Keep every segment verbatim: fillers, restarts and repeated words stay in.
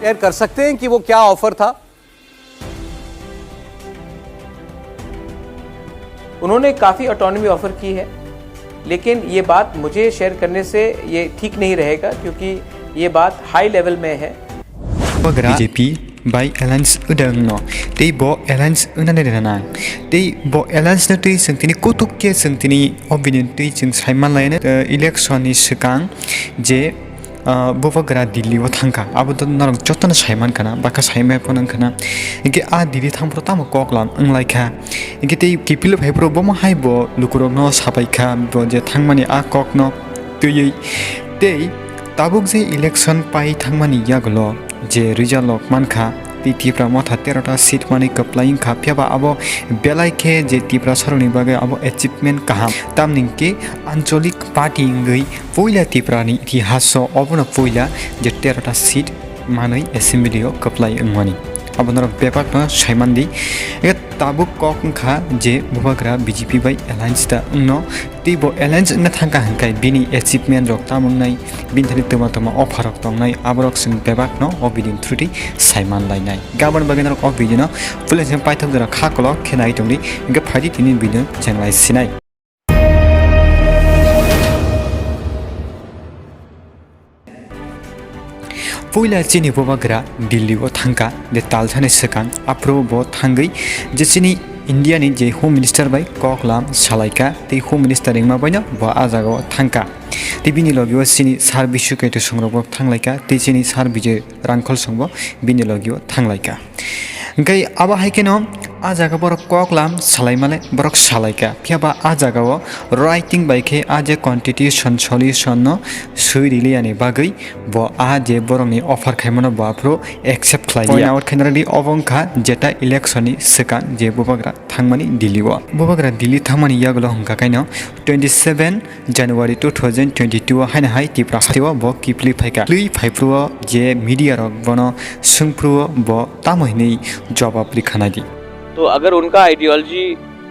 शेयर कर सकते हैं कि वो क्या ऑफर था? उन्होंने काफ़ी ऑटोनॉमी ऑफर की है, लेकिन ये बात मुझे शेयर करने से ये ठीक नहीं रहेगा, क्योंकि ये बात हाई लेवल में है। Bagra B J P bai alliance wngno tei bo alliance wngnani rwnang tei bo alliance no twi chwng tini kutuk khe chwng tini opinion twi chwng saimanlaino election ni swkang je ah, Bubagra Delhi o thangkha, abo to norok jotono saimankha na, baka saimai phano wngkha na. Hinkhe a Delhi thangphuru tamo koklam wnglaikha. Hinkhe tei kiphilwi phaiphuru bomo hai bo lukurokno sapaikha, bo je thangmani a kokno twiwi. Tei tabuk je election pai thangmani yagulo je result rok mankha, tei Tipra Motha tero ta seat manwi kwplai wngkha, phiyaba abo belai khe je Tiprasarokni bagwi abo achievement kaham. Tamni hwnkhe ancholic party wngwi puila Tiprani itihaso obono puila je tero ta seat manwi assembly o kwplai wngmani. Abo norok bebakno saimandi. Eke tabuk kok wngkha je Bubagra B J P bai alliance da wngno. Tei bo alliance wngna thangkha hwnkhe bini achievement rok tamo wngnai, bini thani twma twma offer rok tongnai, aborok chwng bebakno o video ni through twi saiman lainai. Gabon bagwi norok o video no puila chwng paithak jora kha kolok khe nai tongdi, hwnkhe phaidi tini video chwng lai sinai. Puila chini Bubagra Delhi o thangkha, je talsani swkang aphuru bo thangwi je chini India ni je Home Minister bai koklam salaikha, tei Home Minister wngma baino bo a jaga o thangkha. Tei bini logi o chini Sir Bishu Ketu Songrok bo thanglaikha, tei chini Sir Bijay Rangkhol Song bo bini logi o thanglaikha. Hwnkhe abo hai kheno a jaga borok koklam salaimale borok salaikha. Phiyaba a jaga o writing bai khe a je constitution solution no swi riliya ni bagwi bo a je borok ni offer khaimano bo aphuru accept khlai liya. Point out khaina rwdi obo wngkha jeta election ni swkang je Bubagra thangmani Delhi o. Bubagra Delhi thangmani yagulo hwnkha kaino twenty seven January two thousand twenty-two o haino hai Tipra hasteo bo kiphilwi phaikha. Kiphilwi phaiphuru o je media rok bono swngphuru o bo tamo hinwi jobab rikha naidi. तो अगर उनका आइडियोलॉजी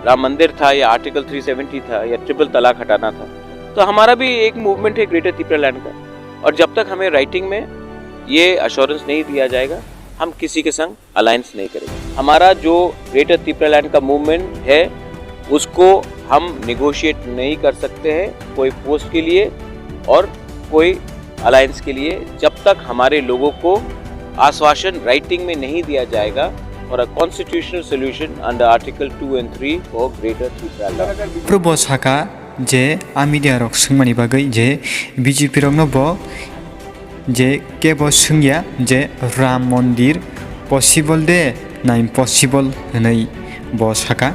राम मंदिर था या article three seventy था या ट्रिपल तलाक हटाना था, तो हमारा भी एक मूवमेंट है ग्रेटर तिपरालैंड का। और जब तक हमें राइटिंग में ये अश्योरेंस नहीं दिया जाएगा, हम किसी के संग अलायंस नहीं करेंगे। हमारा जो ग्रेटर तिपरालैंड का मूवमेंट है, उसको हम नेगोशिएट नहीं कर सकते हैं कोई पोस्ट के लिए और कोई अलायंस के लिए, जब तक हमारे लोगों को आश्वासन राइटिंग में नहीं दिया जाएगा और a constitutional solution under article to and three for greater तिपरालैंड। Phuru bo sakha je a media rok swngmani bagwi je B J P rokno bo je kebo swngya je Ram Mondir possible de na impossible hwnwi bo sakha.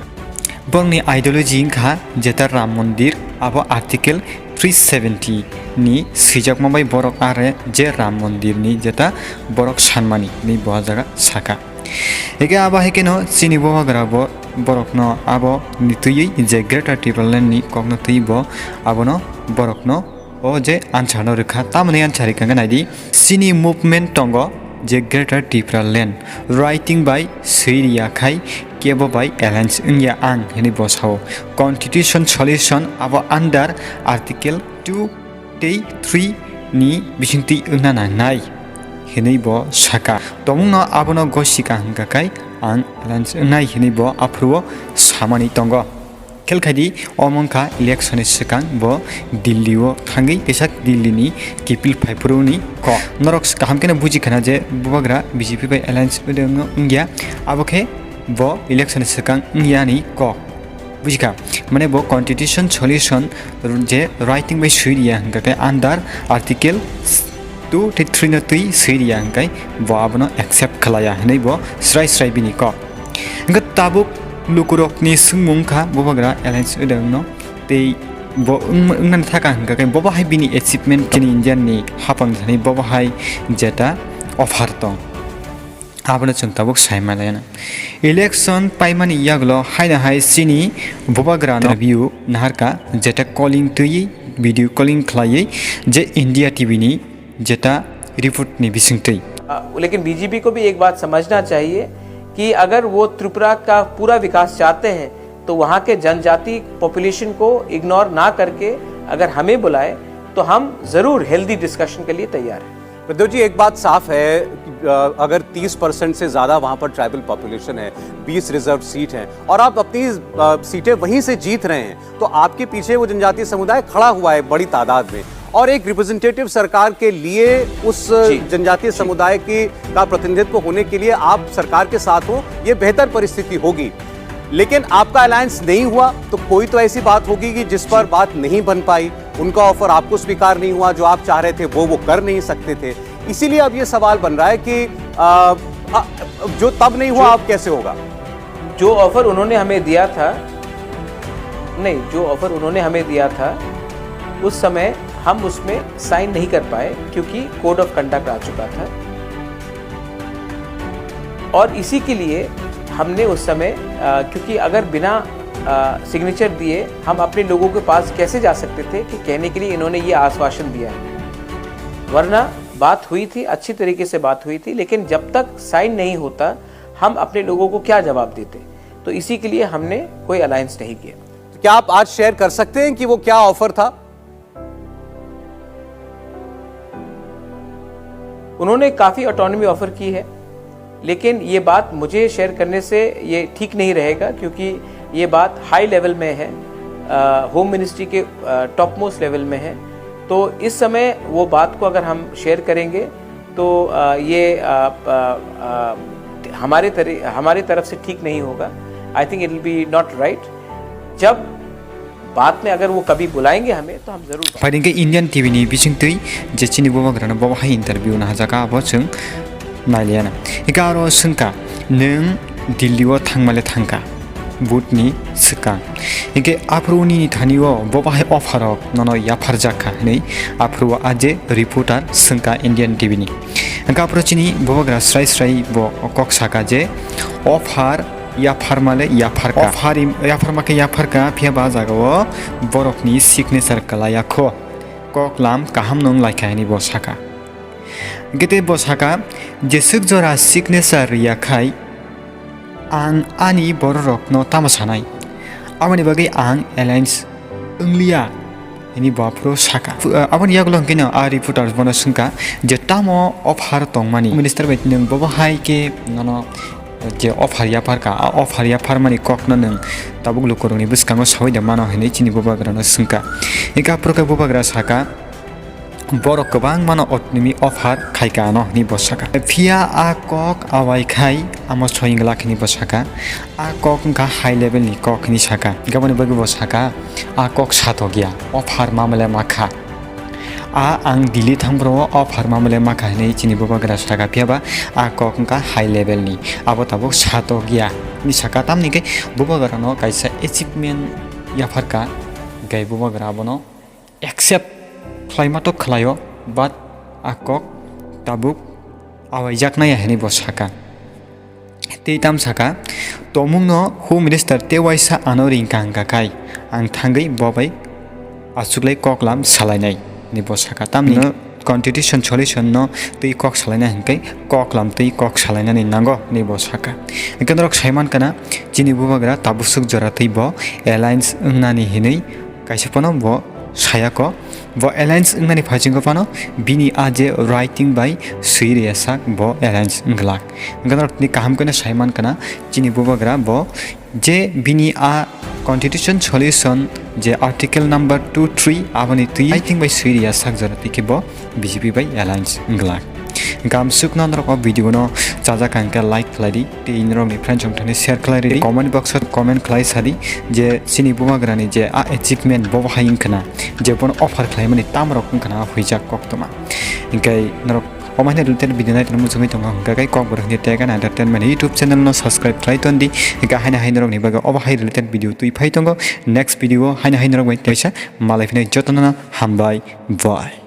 Borokni ideology wngkha jeta Ram Mondir abo article three seventy ni swijakma bai borok are je Ram Mondir ni jeta borok sanmani hwnwi bo jaga sakha. Eke abo hai kheno chini Bubagra bo borokno abo ni twiwi je Greater Tipraland ni kokno twiwi bo abono borokno o je answer no rwkha, tamoni answer rwkha hwnkhe naidi, chini movement tongo je Greater Tipraland, writing bai swi riya khai kebo bai alliance wngya ang hinwi bo sao. Constitution solution abo under article two tei three ni bisingtwi wngna nangnai hinwi bo sakha. Tongmungno abono gosika hwnkha khai ang alliance wngnai hinwi bo aphuru o samani tongo. Khel khaidi, omo wngkha election ni swkang bo Delhi o thangwi kisa Delhi ni kiphil phaiphuru ni kok. Norok kaham kheno buji khana je Bubagra B J P bai alliance wngya, abo khe bo election ni swkang wngya ni kok. Bujikha, mane bo constitution solution je writing bai swi riya hwnkha khe under article two tei three no twi swi riya hwnkhe bo abono accept khlaiya hinwi bo srai srai bini kok. Hwnkhe tabuk lukurokni swngmung kha Bubagra alliance wngno tei bo wng-, wngnani thaka hwnkha khe bobo hai bini achievement chini Indian ni hapang thani bobo hai jeta offer tong. Abono chwng tabuk sai manlaina. Election paimani yagulo haino hai chini Bubagrano interview naharkha, jeta calling twi, video calling khlaiwi je India T V ni jeta report ni bisingtwi. अ, लेकिन B J P को भी एक बात समझना चाहिए कि अगर वो त्रिपुरा का पूरा विकास चाहते हैं, तो वहाँ के जनजाति पॉपुलेशन को इग्नोर ना करके अगर हमें बुलाए, तो हम ज़रूर हेल्दी डिस्कशन के लिए तैयार हैं। प्रद्योत जी, एक बात साफ है कि अ, अगर तीस परसेंट से ज़्यादा वहाँ पर ट्राइबल पॉपुलेशन है, बीस रिजर्व सीट हैं और आप अपनी, अ, सीटें वहीं से जीत रहे हैं, तो आपके पीछे वो जनजातीय समुदाय खड़ा हुआ है बड़ी तादाद में। और एक रिप्रेजेंटेटिव सरकार के लिए उस जी, जनजातीय जी। समुदाय की, का प्रतिनिधित्व होने के लिए आप सरकार के साथ हो, ये बेहतर परिस्थिति होगी। लेकिन आपका अलायंस नहीं हुआ, तो कोई तो ऐसी बात होगी कि जिस पर जी। बात नहीं बन पाई, उनका ऑफर आपको स्वीकार नहीं हुआ, जो आप चाह रहे थे, वो, वो कर नहीं सकते थे। इसीलिए अब ये सवाल बन रहा है कि, अ, अ, जो तब नहीं हुआ, जो अब कैसे होगा? जो ऑफर उन्होंने हमें दिया था, नहीं, जो ऑफर उन्होंने हमें दिया था, उस समय हम उसमें साइन नहीं कर पाए, क्योंकि कोड ऑफ कंडक्ट आ चुका था। और इसी के लिए हमने उस समय, अ, क्योंकि अगर बिना, अ, सिग्नेचर दिए हम अपने लोगों के पास कैसे जा सकते थे कि कहने के लिए इन्होंने ये आश्वासन दिया है। वरना बात हुई थी, अच्छी तरीके से बात हुई थी, लेकिन जब तक साइन नहीं होता, हम अपने लोगों को क्या जवाब देते? तो इसी के लिए हमने कोई अलायंस नहीं किया। तो क्या आप आज शेयर कर सकते हैं कि वो क्या ऑफर था? उन्होंने काफ़ी ऑटोनॉमी ऑफर की है, लेकिन ये बात मुझे शेयर करने से ये ठीक नहीं रहेगा, क्योंकि ये बात हाई लेवल में है, अ, होम मिनिस्ट्री के, अ, टॉप मोस्ट लेवल में है। तो इस समय वो बात को अगर हम शेयर करेंगे, तो, अ, ये, अ, अ, अ, हमारे तरी-, हमारे तरफ से ठीक नहीं होगा। I think it will be not right। जब बाद में अगर वो कभी बुलाएंगे हमें, तो हम जरूर Phaidi hwnkhe Indian T V ni bisingtwi je chini bubagrano bobo hai interview no hajaka, abo chwng nailiyana. Hwnkhe aro swngkha, "Nwng Delhi o thangmale thangkha vote ni swkang. Hwnkhe aphuru nini thani o bobo hai offer rok nono yapharjak kha?" hwnwi aphuru o a je reporter swngkha Indian T V ni. Hwnkhe aphuru chini bubagra srai srai bo kok saka je, "Offer yapharmale yapharkha. Offer im-, yapharma khe yapharkha, phiya ba jagao borokni signature kwlaiya kho. Koklam kaham no wng laikha," hwnwi bo saka. Hwnkhe tei bo saka, "Jeswk jora signature rwya khai, ang ani bororokno tamo sanai? Aboni bagwi ang alliance wngliya," hwnwi bo aphuru saka. Fu-, aboni yagulo hwnkhe no a reporter bono swngkha je, "Tamo offer tongmani? Minister bai nwng bobo hai khe nono je offer yapharkha, a offer yapharmani kokno nwng tabuk lukurokni bwskango saui da mano?" hwnwi chini bubagrano swngkha. Hwnkhe aphuru khe bubagra saka, "Borok kwbangmano autonomy offer khaika ano," hwnwi bo saka. Phiya a kok awai khai amo soying glak hwnwi bo saka. A kok wngkha high level ni kok hwnwi saka. Aboni bagwi bo saka, "A kok satok ya, offer mamale makha. A ang Delhi thangphuru o offer mamale makha," hwnwi chini bubagra saka. Phiya ba a kok wngkha high level ni, abo tabuk satok ya hwnwi saka. Tamni khe bubagrano kaisa achievement yapharkha, hwnkhe bubagra abono accept khlaima to khlaio, but a kok tabuk awaijaknai ya hwnwi bo saka. Tei tam saka, "Tongmungno Home Minister tei waisa ano ringka hwnkha khai, ang thangwi bo bai achuklai koklam salainai," hwnwi bo saka. Tamni no constitution solution no twi kok salaina hwnkhe koklam twi kok salainani nango hwnwi bo saka. Hwnkhe norok saimankha na, chini bubagra tabuk swk jora twi bo alliance wngnani hwnwi kaisa phano bo sayako. Bo alliance wngnani phaisingko phano bini a je writing bai swi rwya sak bo alliance wngglak. Hwnkhe norok tini kaham kheno saimankha na, chini bubagra bo je bini a constitution solution je article number two three aboni twi writing bai swi rwya sak jora twi khe bo B J P bai alliance wngglak. Hwnkhe amsukno norok o video no chajak hwnkhe like khlai di, tei norokni friends rok thani share khlai ridi, comment box o comment khlai sadi je chini bubagrani je a achievement bo bahai wngkhna, je bono offer khlaimani tamrok wngkhna a huijak koktwma. Hwnkhe norok omo haino related video nai tongmani muchungwi tongo, hwnkhe kok borok hwnkhe tei gana entertainment YouTube channel no subscribe khlai tondi, hwnkhe haino hai norokni bagwi obo hai related video twi phai tongo, next video o haino hai norok bai teisa malai phinai jotono hambai bye.